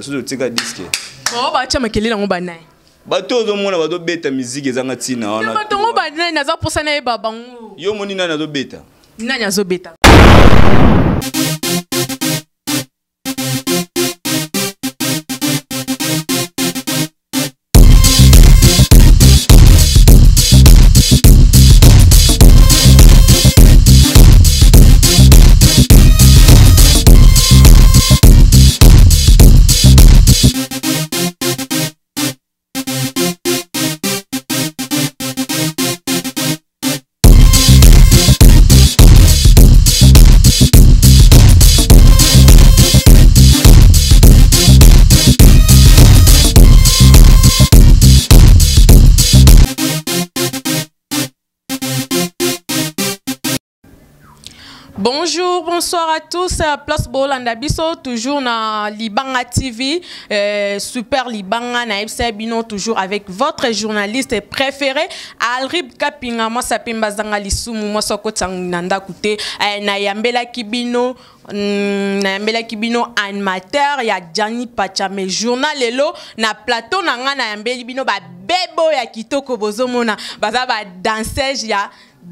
Soki otika disque. Oh, batia makelele yango banani? Bato ozomona bazobeta miziki ezanga ntina wana. Bato yango banani? Naza mposa nayeba bango. Yo omoni nani azobeta? Nani azobeta? Bonjour, bonsoir à tous. Place Bolanda Biso, toujours dans Libanga TV, Super Libanga, na FC Bino, toujours avec votre journaliste préféré, Alrib Kapinga, moi sapemba zanga lisumu, moi soko nanda kute, na yambela kibino, na yambela kibino animateur ya Gianni Pacha, mais journal lelo na plateau na nga na yambeli bino ba bebo ya kitoko bozomona, baza ba danseuse ya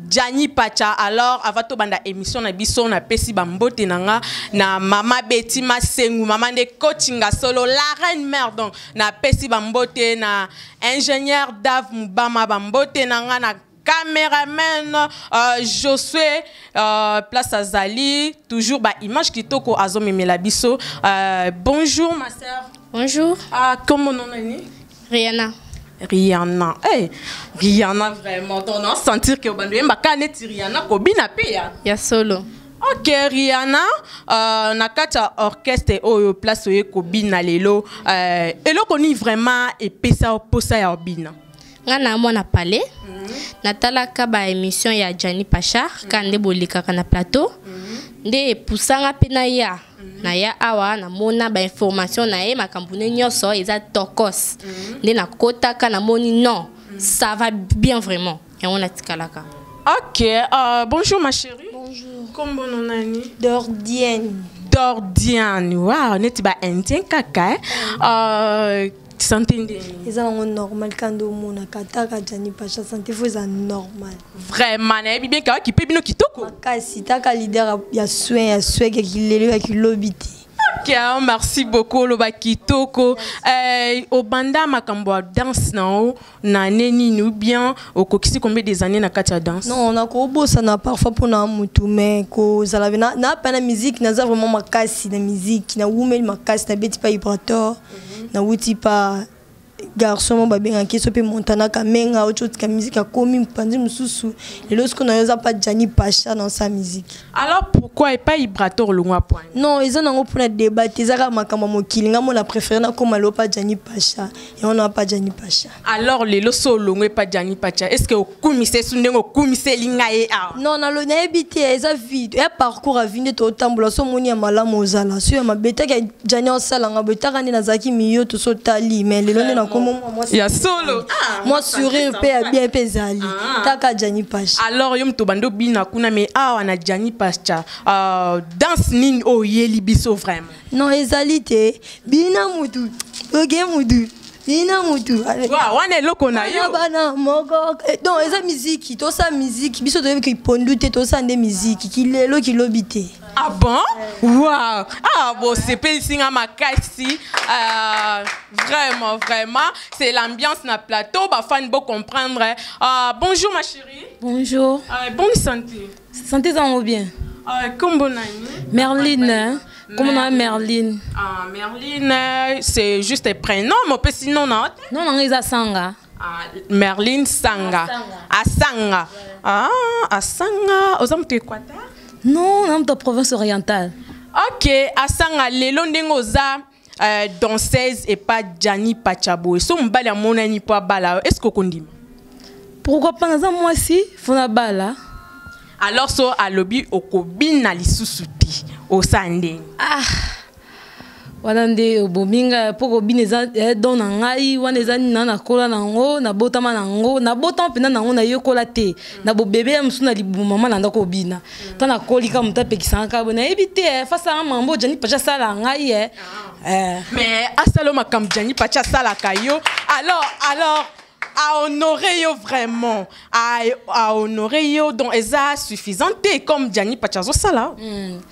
Gianni Pacha. Alors avant to banda émission na biso na pesi ba mbote na nga na mama Betty Masengu, mama nde coachinga solo la reine mère, donc na pesi ba mbote na ingénieur Dave Mubama, ba mbote na nga na caméraman Josué, place Azali, toujours ba image kitoko azomemela biso. Bonjour ma sœur. Bonjour. Ah, comment on est? Rihanna. Rihanna. Hey, Rihanna vraiment. On a sentir que bandu yemba kane ti Rihanna kobina pe ya. Ya solo. OK Rihanna, na kati orchestre oyo place oyo kobina lelo, eloko ni vraiment epesa posa ya obina. Nga na mwana palais. Natalaka ba émission ya Gianni Pacha, kande bolikaka na plateau. Nde epusanga pe na ya. Na ya awa na mona ba information na ye makambo ne nyonso eza tokos. Nde na kotaka na moni non, ça va bien vraiment. Yango na tikalaka. OK, bonjour ma chérie. Bonjour. Kombo no nani? Dordienne. Dordienne. Wow, neti ba indien kaka. Santé ndeni? Eza nango normal kando mona kataka Gianni Pacha santé fo eza normal. Vraiment na yebi bien ka ki pe bino kitoko. Makasi taka leader ya soin ya soin ke kilelo ya kilobiti. OK, merci beaucoup loba kitoko. Obanda makambo ya danse na o na neni ou bien okokisi combien des années na kati ya danse? Non, na ko bosa na parfois pona mutu mais ko zala na na pa na musique na za vraiment makasi na musique na wumeli makasi na beti pa vibrateur. Na wuti pa garçon mo babenga ki so pe Montana Kamenga ocho tika musique akomi mpanzi mususu lelo siko na yoza pa Gianni Pacha dans sa musique. Alors pourquoi et pas vibrateur longwa point? Non, eza nango pona débat eza ka makambo mokili nga mona préféré na koma lo pa Gianni Pacha et on a pas Gianni Pacha. Alors lelo so longwe pa Gianni Pacha, est-ce que okumise su ndengo okumise linga ye a? Non, na lo na ebité eza vie, ya parcours a vie nde to tambola so moni ya malamu ozala. So ya mabeta ka Gianni osala nga beta ka nde nazalaki miyo to so tali mais lelo nde na komo moi ya solo. Moi sourire pe ya bien pe zali. Taka Gianni Pacha. Alors yo mto bando bina kuna mais awa na Gianni Pacha, danse nini o yeli biso vraiment? Non ezali te bina mutu oge mutu bina mutu. Wa wana eloko na yo. Bana moko. Non eza musique, to sa musique biso to yebi pondu te to sa nde musique ki lelo ki lobi te. Ah bon? Wow. Ah bon, c'est Pelsinga Makasi. Vraiment, vraiment, c'est l'ambiance na plateau, ba fan beau comprendre. Bonjour ma chérie. Bonjour. Bonne santé. Santé ça va bien. Comment nani? Merline. Comment on a Merline? Ah, Merline, c'est juste un prénom, mais peut sinon non. Non, non, ils Sanga. Ah, Merline Sanga. Asanga. Ah, Asanga. Aux hommes de Équateur? Non, on est de province orientale. OK, Asanga lelo ndengoza danseuse et pas Gianni Pachabo. So mbala monani po bala, est-ce que kondima? Pourquoi pas naza moi si fona bala? Alors so alobi okobina lisusu ti osande. Ah. Wana nde obomi ngai mpo kobina eza don na ngai, wana eza nini na nakola nango, nabotama nango, nabotama mpenza nango, nayekola te na bobebe ya mosusu na libumu mama na ndako obina. Ntango nakoli kaka moto apekisanga kaka boye, nayebi te fasalanga mambo Gianni Pacha asala ngai Mais asala makambo Gianni Pacha asalaka yo, alors a honoré yo vraiment, a honoré yo, donc eza suffisant te comme Gianni Pacha azosala.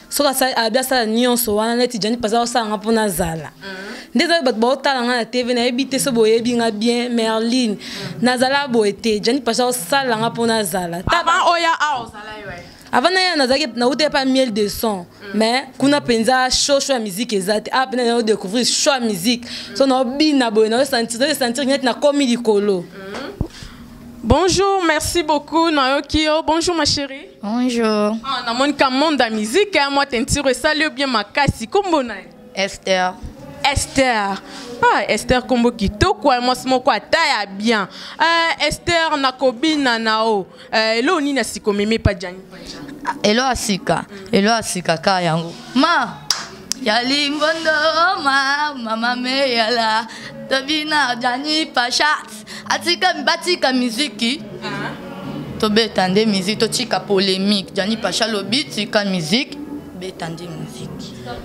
Soki abi asala nyonso wana neti Gianni Pacha osala nga mpona azala nde eza bato baotala nga na TV, nayebi te so boyebi nga bien. Merline, nazala boye te. Gianni Pacha osala nga mpona azala. Avant oya a ozala yo? Avant naya, nazalaki nauta epa Miel de Son, mais kuna mpenza show show ya musique eza te. Awa mpenza nao découvrir show ya musique, so naobina boye, naosentir neti nakomi likolo. Bonjour, merci beaucoup nayoki yo. Bonjour ma chérie. Bonjour. Ah, namoni ka monde ya musique mwa tentiro esali yo bien makasi. Kombo na ye? Esther. Esther, ah, Esther, kombo kitoko, mwasi moko ata ya bien. Esther, nakobina na o eloo nini asika omemi epa Gianni Pacha? Elo asika, elo asika ka yango ma yali mbondo ma mama meyala tobina. Gianni Pacha atika, batika miziki, tobeta nde musique, totika polémique. Gianni Pacha lobi tika musique, beta nde musique.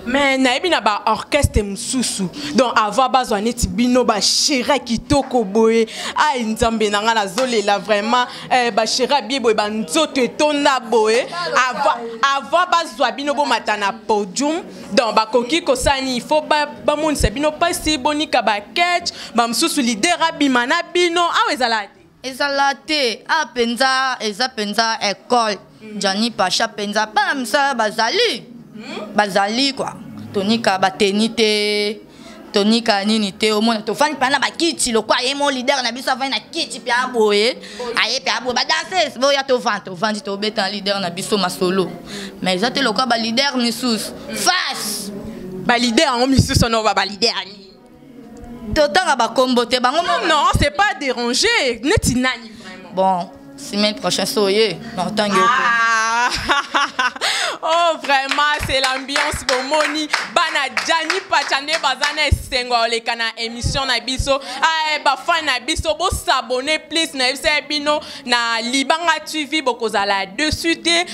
Mais nayebi na baorchestre mosusu, donc avant bazwa neti bino bachéri kitoko boye, ai Nzambe na ngai, nazolela vraiment, bachéri abie boye, banzoto etonda boye, avant bazwa bino bomata na podium, donc bakoki kosala nini? Il faut bamonisa bino mpasi, bonika baketch bamosusu, leader abima na bino. Awa ezala te? Ezala te. A mpenza eza mpenza école Gianni Pacha mpenza, bana misala bazali, bazali kua tonika bateni te, tonika nini te. Omona tofandi mpe na bakiti lokwa ye mo leader na biso afandi na kiti mpe aboye, aye mpe aboye, badanseuse boya, tovandi, tovandi, tobeta na leader na biso masolo. Mais eza te lokwa baleader misusu face. Baleader yango misusu ono baleader nini? Totanga bakombo te, bango. Non, non, c'est pas déranger. Neti nani vraiment? Bon, semaine prochaine so oye na otangi. Ah, oh vraiment, c'est l'ambiance. Bomoni bana Gianni Pacha nde baza na esengo ya koleka na émission na biso. Ah, bafan na biso, bosabonner plus na yebisa bino na Libanga TV, bokozala dessus te,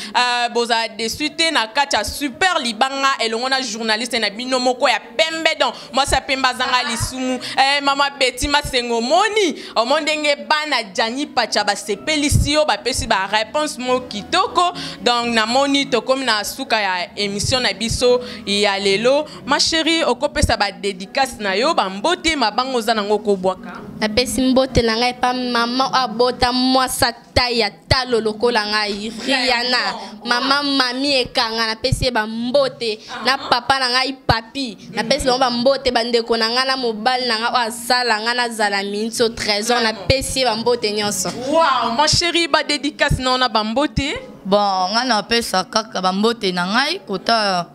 bozala dessus te na kati ya Super Libanga elongo na journaliste na bino moko ya pembe, donc mwasi ya pembe azanga lisumu, mama Beti Masengo. Omoni, omoni ndenge bana Gianni Pacha basepelisi yo, bapesi baréponse mo kitoko. Donc namoni tokomi na suka ya émission na biso ya lelo. Ma chérie, okopesa badédicace na yo, bambote mabango oza nango kobwaka. Napesi mbote na ngai epa mama oyo abota mwasa tai ya talo lokola ngai, Riana, mama mami ekanga, napesi ye bambote, na papa na ngai papi, napesi bango bambote, bandeko na ngai na mobali na ngai oyo asala ngai nazala minso, Trésor, napesi ye bambote nyonso. Wow, ma chérie, badédicace na ona, bambote. Bon, ngai napesa kaka bambote na ngai kota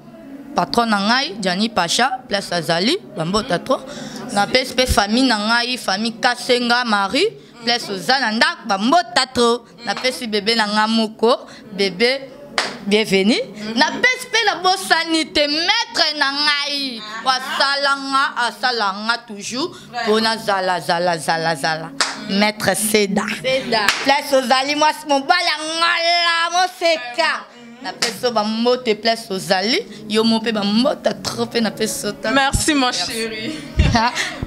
patron na ngai Gianni Pacha, place azali, bambote trop. Napesi mpe famille na ngai, famille Kasenga Marie, place oza na ndako, bambota trop. Napesi bebe na ngai moko, bebe Bienvenu. Napesi mpe, nabosani te maître na ngai asala nga, asala nga toujours mpo nazala zala zala zala, maître Seda. Seda. Place ozali, mwasi mobali angala moseka, napesi yo bambote place ozali, yo mo mpe bambota trop mpe napesi yo ta. Merci ma chérie,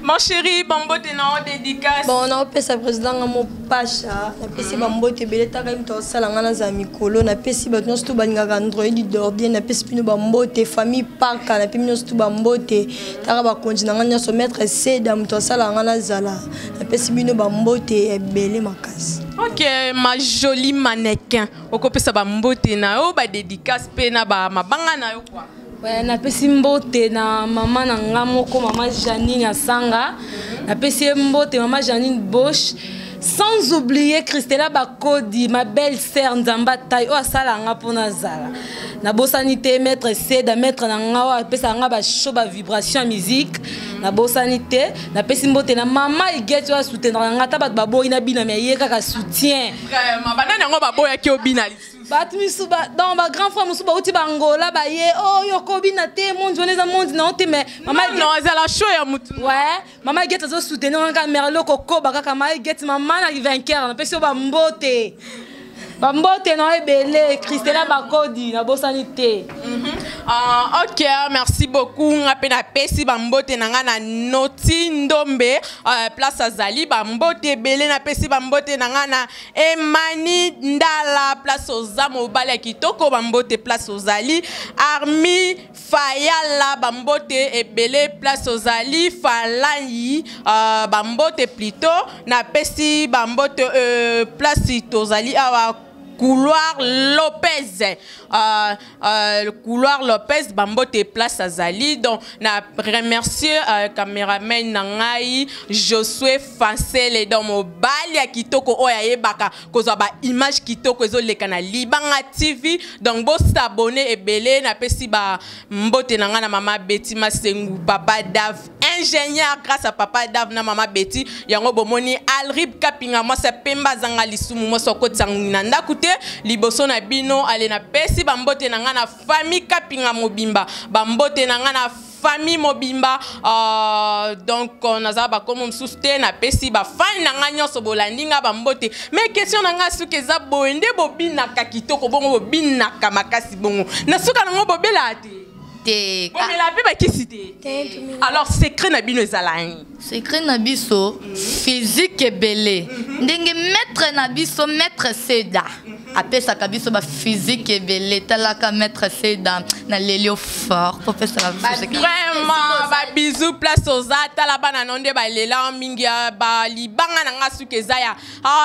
ma chérie, bambote na yo, dédicace. Bon, naopesa président nga mopasha, napesi bambote ebele. Taka ye moto asala nga nazala mikolo. Napesi bato nyonso to balingaka Android Dordien, napesi bino bambote. Famille Paka, napesi nyonso to bambote. Taka bakonzi na nga nyonso, maître Seda, moto asala nga nazala, napesi bino bambote ebele makasi. Ok, ma jolie mannequin, okopesa bambote na yo, badédicace mpe na bamabanga na yo quoi. Ouais, napesi mbote na mama na nga moko, mama Janine Asanga, napesi ye mbote, mama Janine Bosch, sans oublier Christela Bakodi, ma belle sœur, Nzamba tai oyo asala nga mpo nazala. Nabosani te maître Seda, maître na nga oyo apesaka nga bashow, bavibration ya musique, nabosani te. Napesi mbote na mama Igeti oyo asoutenaka nga ata bato baboyi na bina, me ye kaka soutien. Vraiment, banani yango baboyaki obina lisusu? Bato misusu donc bagrand frère mosusu bauti bangola baye oyo okobina te, mondi wana eza mondi na yo te, mais mama Non, ezala show ya mutu. Ouais, mama Get azosoutenir kaka Merlo, kokoba kaka mama Get, mama na vainqueur. Napesi yo bambote, bambote na yo ebele. Christela Bakodi, nabosani te. Ah, ok, merci beaucoup. Nga mpe napesi bambote na nga na Noti Ndombe, place azali, bambote ebele. Napesi bambote na nga na Emani Ndala, place oza, mobali ya kitoko, bambote place ozali. Armi Fayala, bambote ebele place ozali. Falayi, bambote plutôt. Napesi bambote place tozali awa, couloir Lopez, couloir Lopez, bambote place azali. Donc na remercier caméraman na ngai Josué Fansele, donc mobali ya kitoko oyo ayebaka kozwa baimage kitoko ezoleka na Libanga TV. Donc bosabonner ebele. Napesi bambote na ngai na mama Beti Masengu, papa Dav ingénieur. Grâce à papa Dav na mama Beti yango bomoni Alrib Kapinga, mwasi pemba azanga lisumu, mwasi okotisa ngungi na ndako te liboso na bino. Ale, napesi bambote na ngai na famille Kapinga mobimba, bambote na ngai na famille mobimba. Donc naza bakomo mosusu te. Napesi bafani na ngai nyonso bolandi nga bambote. Mais question na ngai suki eza boye: nde bobinaka kitoko bongo, bobinaka makasi bongo, na suka nango bobelaka te? Te. Bomela mpe bakisi te? Alors secret na bino ezala nini? Secret na biso, physique ebele. Ndenge maître na biso, maître Seda, apesaka biso baphysique ebele. Talaka maître Seda, naleli yo fort po pesaka biso. Vraiment, babisous place oza. Tala bana no nde balela mingi ya balibanga na nga. Suki eza ya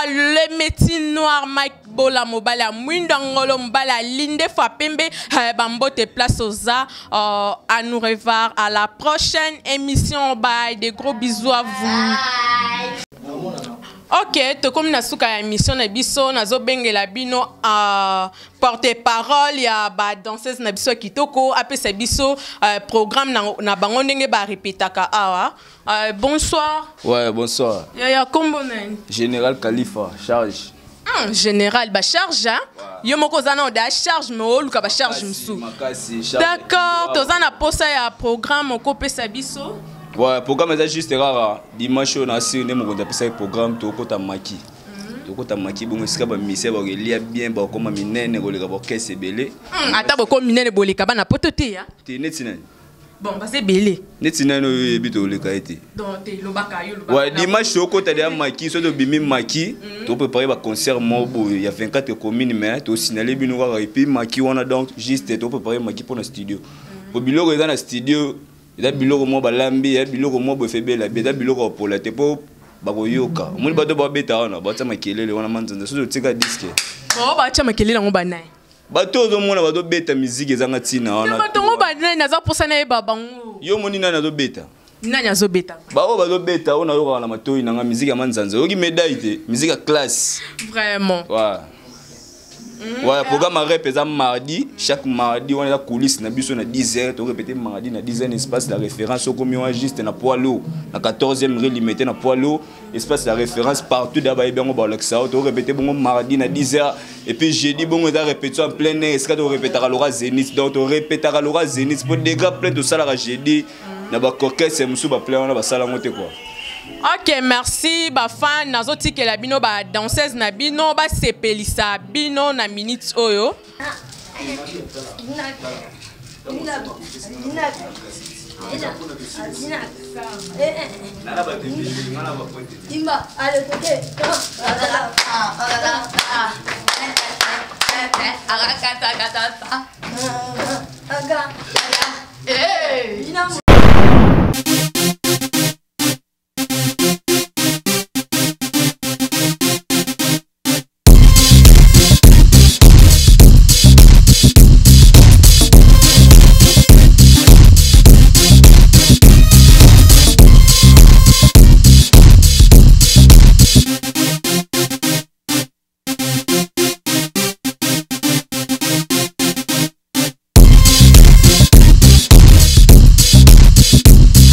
le métier noir, Mike Bola, mobali ya mwindo, ngolo, mobali ya linde fa pembe. Bambote place oza. À nous revoir à la prochaine émission. Bye, des gros bisous à vous. Ok, tokomi na suka ya émission na biso. Nazobengela bino porte parole ya badanseuse na biso ya kitoko, apesa biso programme na bango ndenge barepetaka awa. Bonsoir. Ouais, bonsoir. Yaya, kombo nani? Général Khalifa, charge. Général bacharge, hein? Yo moko oza na oda charge, me oluka bacharge mosusu. Makasi, charge. D'accord, toza na posa ya programme okopesa biso. Ouais, programme eza juste kaka dimanche oyo na siri nde mokonzi apesaki programme. Tokota maki, tokota maki bongo esika bamisia bakolia bien, bakokoma minene koleka baorchestre ebele. Ata bokomi minene, boleka bana poto te ya. Te, neti nani? Bon, baza ebele. Neti nani oyo oyebi toleka ye te? Donc te, lobaka yo, lobaka. Ouais, dimanche tokota deya maki. Soki tobimi maki, toprépare baconcert moko boye ya 24 commune, mais tosignale bino kaka. Et puis maki wana, donc juste toprépare maki mpona studio, po biloko eza na studio eza biloko moko balambi, eza biloko moko boye febela bi, eza biloko ya kopola te mpo bakoyoka. Omoni bato babeta wana, batia makelele wana manzanza. Soki totika disque Oh, batya makelele yango banani? Bato ozomona bazobeta miziki ezanga ntina wana. Bato ngo banani? Naza mposa nayeba bango. Yo omoni nani azobeta? Nani azobeta? Baoyo bazobeta oyo nayokaka na matoi nanga, miziki ya manzanza, oyoki médaille te, miziki ya classe. Vraiment. Ouais, programme ya rep eza mardi, chaque mardi wana eza coulisse na biso na 10 heures. Torépété mardi na 10 heures na espace la référence. Okomi wana juste na poids lourd, na 14e rue Limete, na poids lourd, espace la référence, partout da bayebi yango, balakisa yo. Torépété bongo mardi na 10 heures. Et puis jeudi bongo eza répétition en plein air, esika torépétaka Lora Zénith. Donc torépétaka Lora Zénith po dégâts plein tosalaka jeudi na baorchestre mosusu, baplein wana basala yango te quoi. Ok, merci. Bafan, nazotikela bino badanseuse na bino, basepelisa bino na minute oyo. Imba, allez, ok. Aga. Hey. Inambo.